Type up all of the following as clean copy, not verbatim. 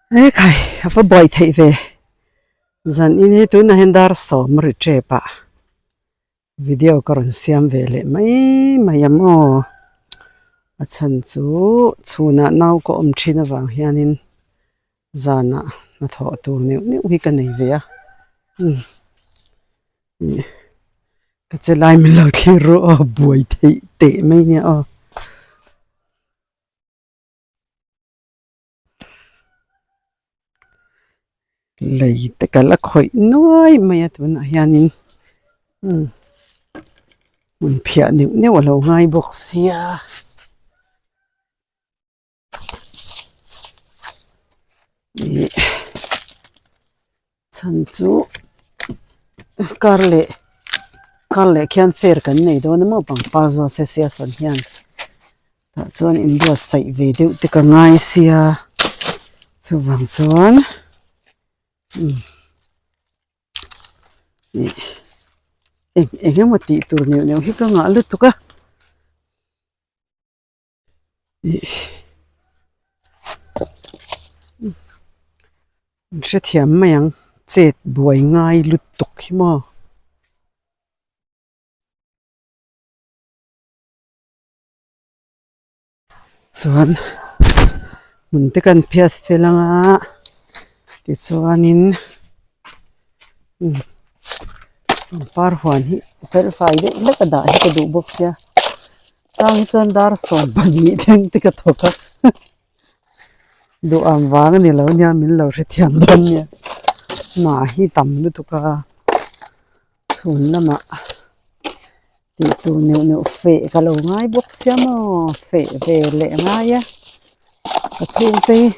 Ekhai a va buai theih ve zan in hi tunah hian dar sawm a ri tep a video ka rawn siam ve leh mai mai ang aw a chhan chu chhunah nau ka awm thin avang hianin zanah hnathawh tur neuh neuh hi ka nei ve a umm ka che lai min lo thlir ru aw buai theih teh mai nia aw. Lei te ka la khawih nuai mai a tunah hianin umm hmun phiah neuh neuh a lo ngai bawk sia. Ih chhan chu kar leh kar leh khian fair kan nei dawn a maw pangpar zawh se siasawn hian tah chuan inbuatsaih ve deuh te ka ngai sia chuvang chuan umm ih eng eng emaw tih tur neuh neuh hi ka ngah lutuk a. Ih an hrethiam mai ang chet buai ngai lutuk hi maw. Chuan hmun te kan phiat fel anga tichuanin umm pangpar huan hi fel fai deuh hlek a dah hi ka duh bawk sia. Chang hi chuan dar 12 thleng te ka thawk a duh ang vang a ni lo nia min lo hrethiam dawn nia hnah hi tam lutuk a chhun lamah tih tur neuh neuh feh ka lo ngai bawk sia maw feh ve leh a ngai a ka chhungte hi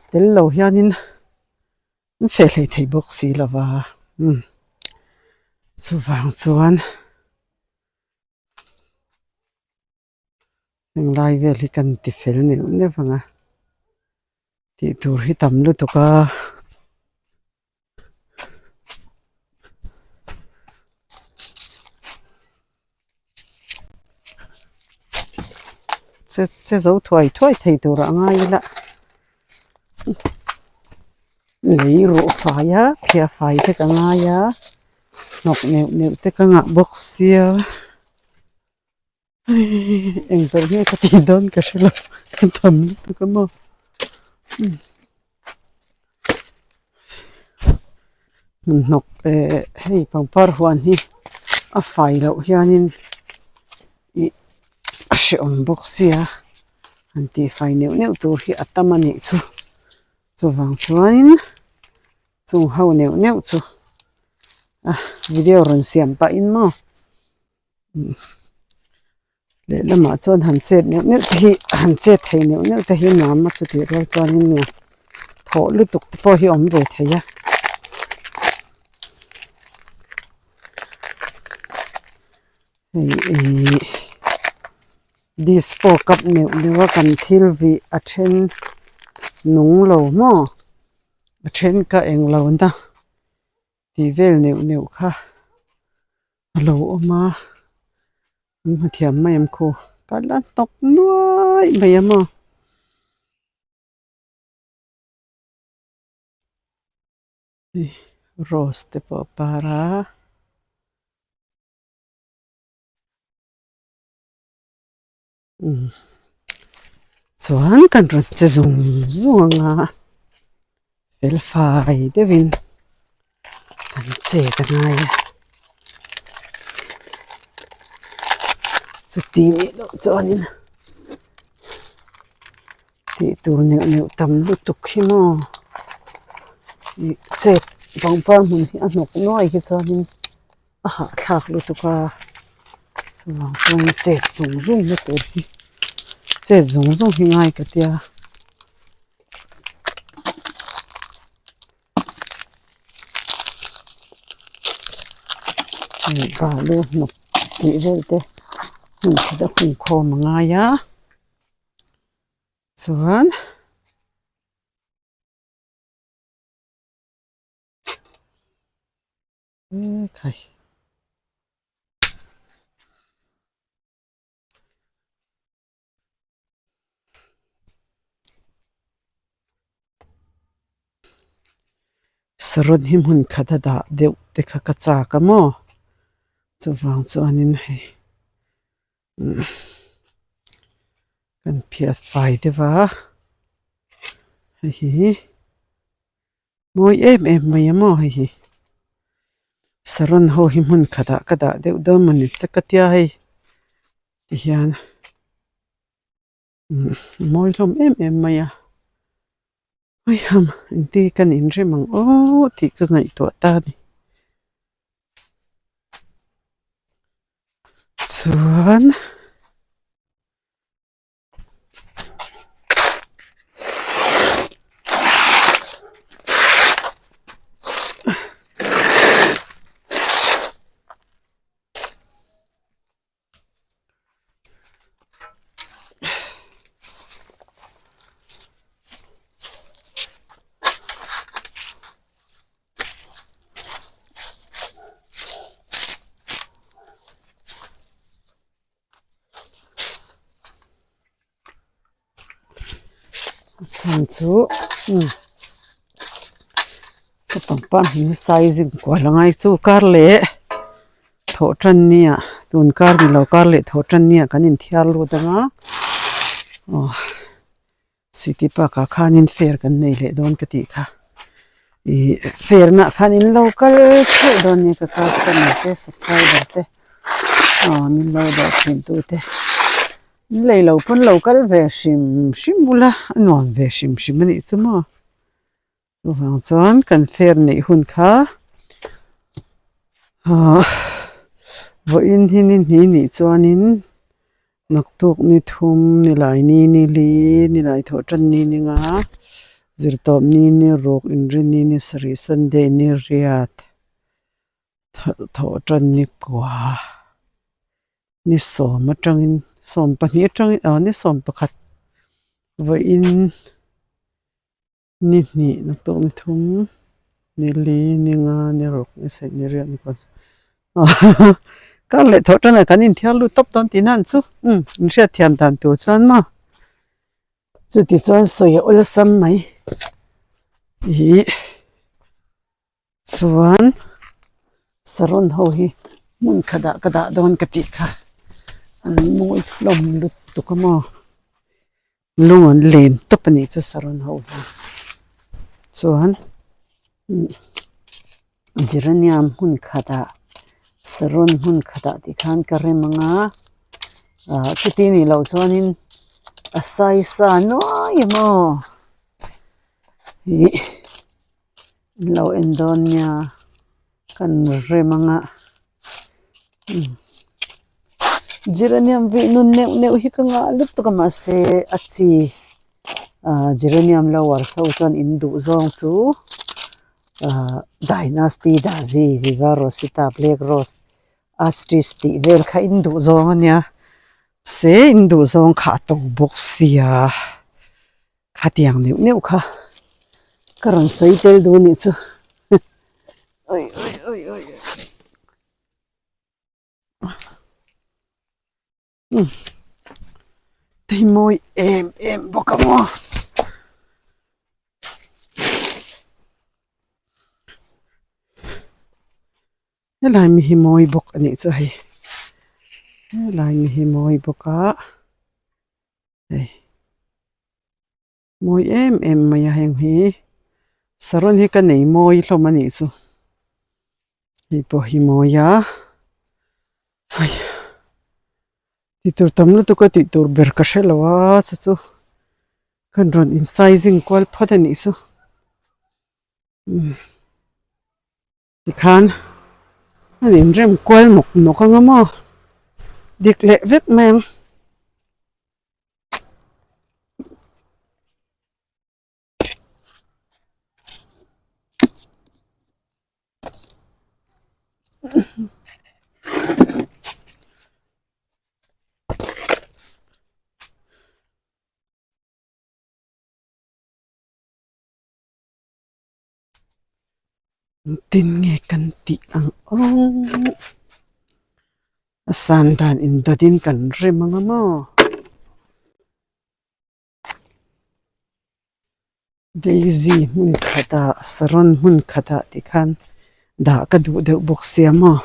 tel lo hianin an feh hlei thei bawk si lo va umm chuvang chuan. Heng lai vel hi kan ti fel neuh neuh ang a tih tur hi tam lutuk a. Che che zo thuai thuai thei tur a ngai ila lei ruh fai a phiah fai te ka ngai a hnawk neuh neuh te ka ngah bawk sia. Eng ber nge ka tih dawn ka hre lo ka tham lutuk a maw hmun hnawk eh hei pangpar huan hi a fai loh hianin ih a hrehawm bawk sia han tih fai neuh neuh tur hi a tam a nih chu chuvang chuanin chung ho neuh neuh chu a video rawn siam pahin maw. Lehlamah chuan han chet neuh neuh te hi han chet thei neuh neuh te hi nuam a chutih rual chuanin nia thawh lutuk te pawh hi a awm ve thei a. Hei ihh disco cup neuh neuh a kan thil vih a then nung lo maw a then ka englo na tih vel neuh neuh kha. A lo awm a an hmu thiam mai ang khu ka la hnawk nuai mai a maw. Rose te pawh a par a. Chuan kan rawn che zung zung ang a fel fai deuhin kan chet a ngai a chuti nih loh chuanin tih tur neuh neuh tam lutuk hi maw ih chet pangpar hmun hi a hnawk nuai hi chuanin. A hahthlak lutuk a chuvang chuan chet zung zung na tur hi chet zung zung hi ngai ka tia. Hei balu hnawk tih vel te hmun khat a hung khawm a ngai a chuan. Ekhai. Saron hi hmun khat a dah deuh te kha ka chak a maw chuvang chuanin hei kan phiat fai deuh a hei hi mawi em em mai a maw hei hi saron ho hi hmun khatah ka dah deuh dawn mawni che ka tia hei tihian. Mawi hlawm em em mai a hawiham engti kan inrem ang aw tih ka ngaihtuah ta a ni chuan. A chhan chu ka pangpar hming sizing kual a ngai chu kar leh thawh tan nia tun kar ni lo kar leh thawh tan nia kan inthiar lut ang a aw city park ah khanin fair kan nei leh dawn ka tih kha ih fair na ah khan in lo kal theuh dawn nia ka customer te subscriber te aw min lo dawh thin tu te. In lei lo pawn lo kal ve hrim hrim ula a nuam ve hrim hrim a nih chu maw chuvang chuan kan fair neih hun kha ahh vawiin hi ni hnih nih chuanin naktuk ni thum ni lai ni ni li ni lai thawh tan ni ni nga zirtawp ni ni ruk inrin ni ni sarih sunday ni riat thawh tan ni kua. Ni sawm atangin sawm pahnih atangin aw ni sawm pakhat vawiin ni hnih na tawk ni thum ni li ni nga ni ruk ni sarih ni riat ni pakhat kar leh thawh tanah kan inthiar lut tawp dawn tih nan chu umm inhriat thiam dan tur chuan maw chuti chuan sawi a awlsam mai ih. Chuan saron ho hi hmun khatah ka dah dawn ka tih kha an mawi hlawm lutuk a maw lung an len tawp a nih chu saron ho hi chuan geranium hmun khatah saron hmun khatah tih khan ka rem ang a ah chuti nih loh chuanin a saisa nuai a maw ih. An lo en dawn nia kan rem ang a geranium vih nun neuh neuh hi ka ngah lutuk a mahse a chi ah geranium lovers ho chuan in duh zawng chu ah dynasty daisy viva rosita black rose astris tih vel kha in duh zawng a nia mahse in duh zawng kha a to bawk sia. Khatiang neuh neuh kha ka rawn sawi tel duh anih chu oi oi oi oi umm hei mawi em em bawk a maw. Helai mi hi mawi bawk anih chu hei helai mi hi mawi bawk a. Hei mawi em em mai a heng hi saron hi ka nei mawi hlawm a nih chu hei pawh hi mawi a hei tih tur tam lutuk a tih tur ber ka hre lo a chu chu kan rawn in sizing kual phawt a nih chu umm. Tikhan an inrem kual nawk nawk ang a maw dik leh vek mai ang. Engtin nge kan tih ang aw a san dan indawt in kan rem ang a maw. Daisy hmun khatah saron hmun khatah tikhan dah ka duh deuh bawk sia maw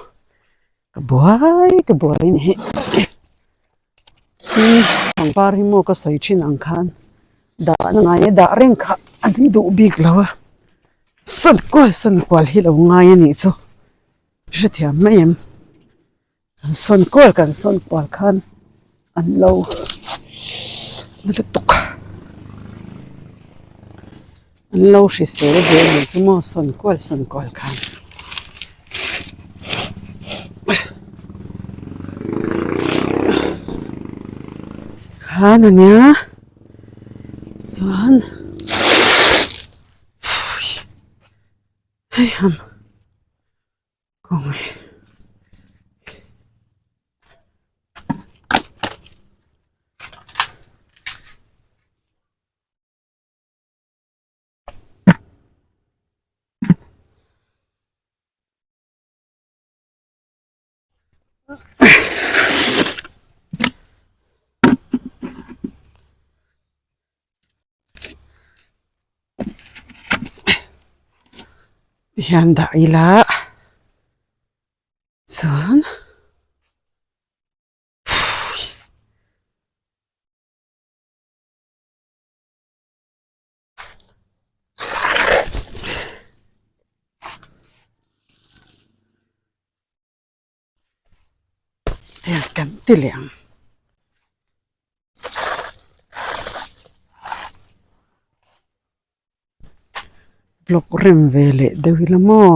ka buai ka buai a ni hi pangpar hi maw ka sawi thin ang khan dahna ngai a dah reng kha an duh bik lo a sawn kual sawn kual hi lo ngai a nih chu hrethiam mai em. Kan sawn kual kan sawn kual khan an lo na lutuk an lo hrisel ve a nih chu maw sawn kual sawn kual khan. Khan a nia chuan hei han. Kawng Tihian dah ila chuan tiang kan ti leh ang. Block rem ve leh deuh ila maw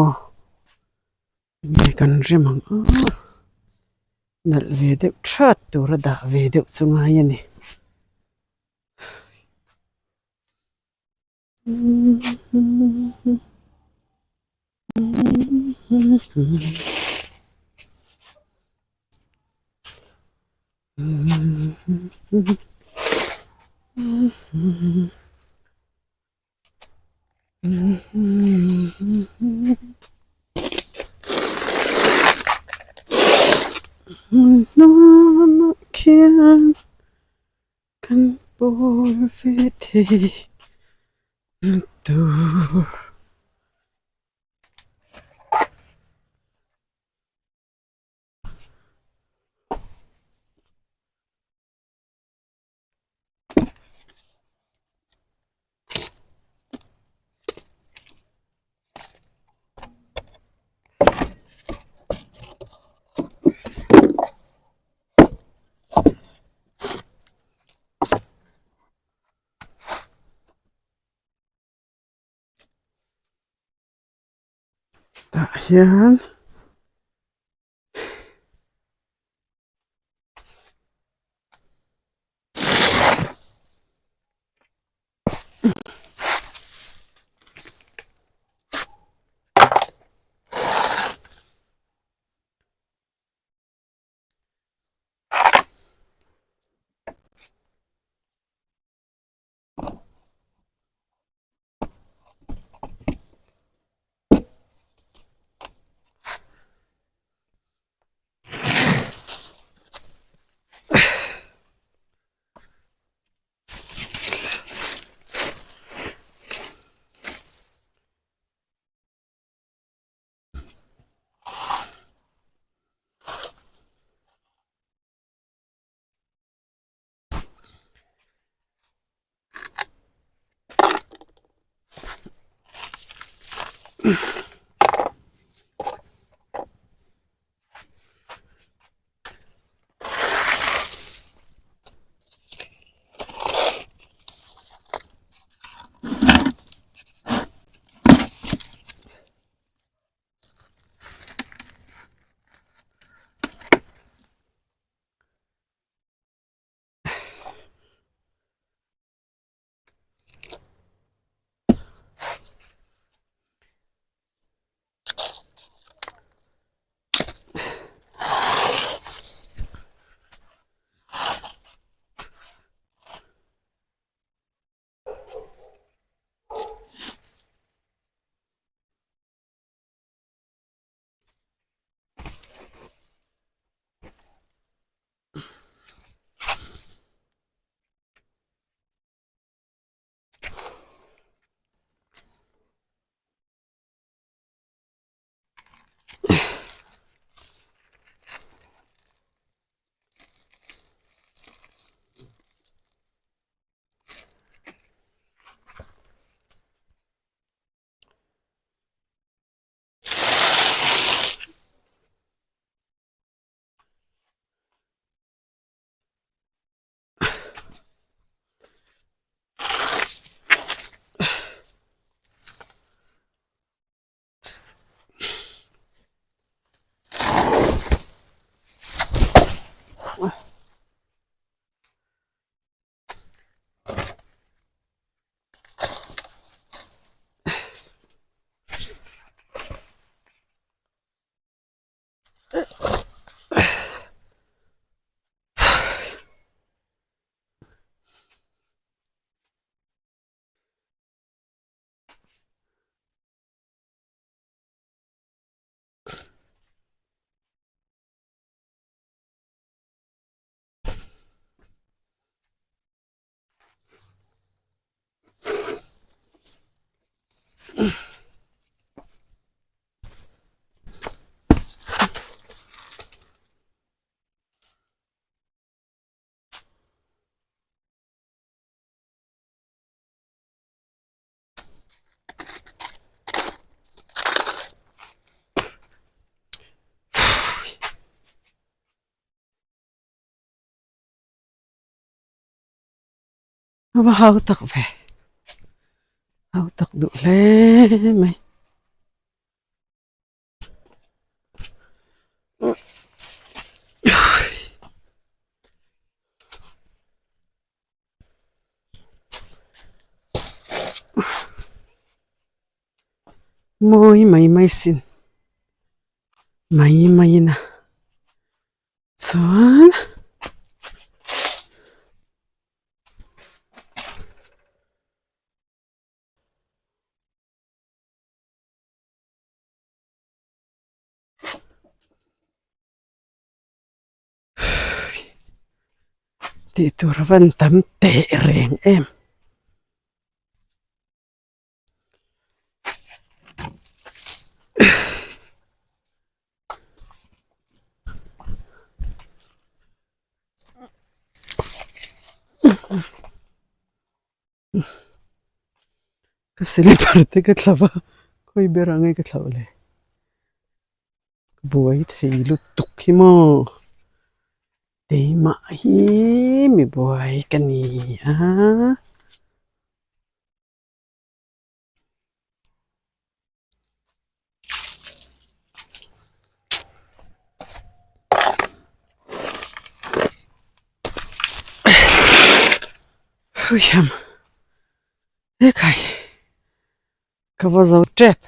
nge kan rem ang a nalh ve deuh that tur a dah ve deuh chu ngai a ni. Khian kan pawl ve thei tur. Tah hian. A va hau tak ve hau tak duh hle mai. Mawi mai mai sin mai mai in a chuan. Tih tur a van tam teh reng em. Ka silipar te ka thlauh a khawi ber ang nge ka thlauh le ka buai thei lutuk hi maw keimah hi mi buai ka ni a. Huiam hekai ka va zo tep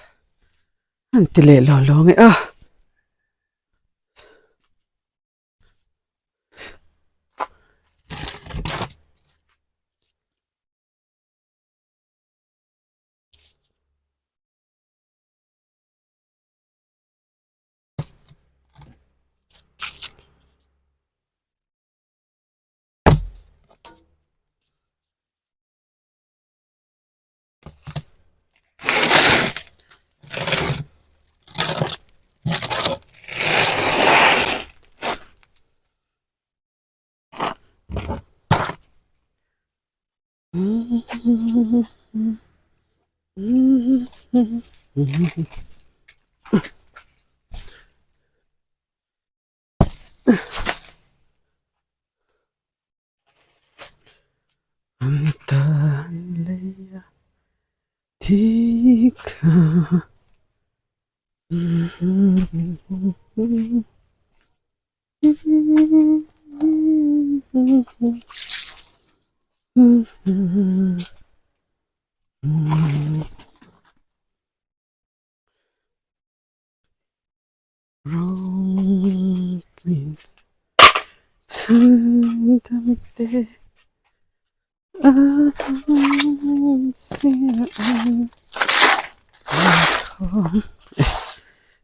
an ti leh lo lo nge a.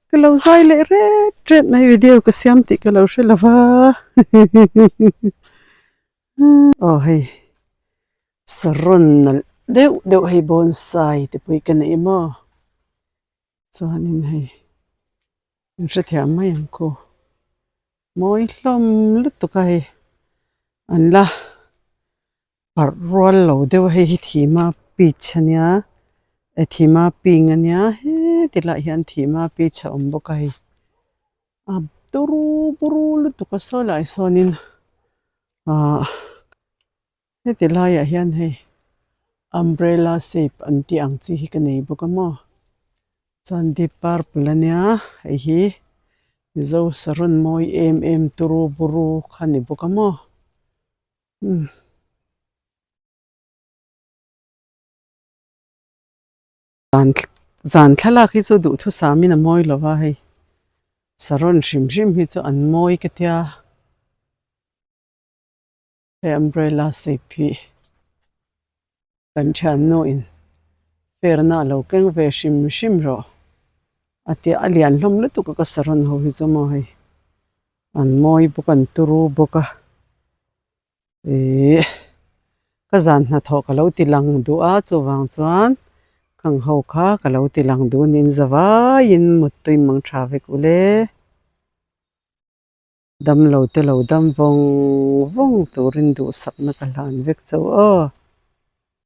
Ka lo zai leh ret ret mai video ka siam tih ka lo hre lo va aw hei saron nalh deuh deuh hei bonsai te pawh hi ka nei maw chuanin hei in hrethiam mai ang ku. Mawi hlawm lutuk a hei an la parh rual lo deuh a hei hi thima peach ania eh thima pink ania heti lai hian thima peach a awm bawk a hei a turu buru lutuk a saw lai sawnin ahh heti laiah hian hei umbrella shape an tih ang chi hi ka nei bawk a maw chuan deep purple ania hei hi Mizo saron mawi em em turu buru kha ni bawk a maw umm. Zan thlalak hi chu duhthusam in a mawi lo va hei saron hrim hrim hi chu an mawi ka tia. He umbrella shape hi kan thiannu in ferna a lo keng ve hrim hrim rawh a tia a lian hlawm lutuk a ka saron ho hi chu maw hei an mawi bawk an turu bawk a ihh ka zan hnathawh ka lo ti lang duh a chuvang chuan. Khang ho kha ka lo ti lang dun in zavaiin muttui mang tha vek ule. Damlo te lo dam vawng vawng turin duhsakna ka hlan vek chauh aw.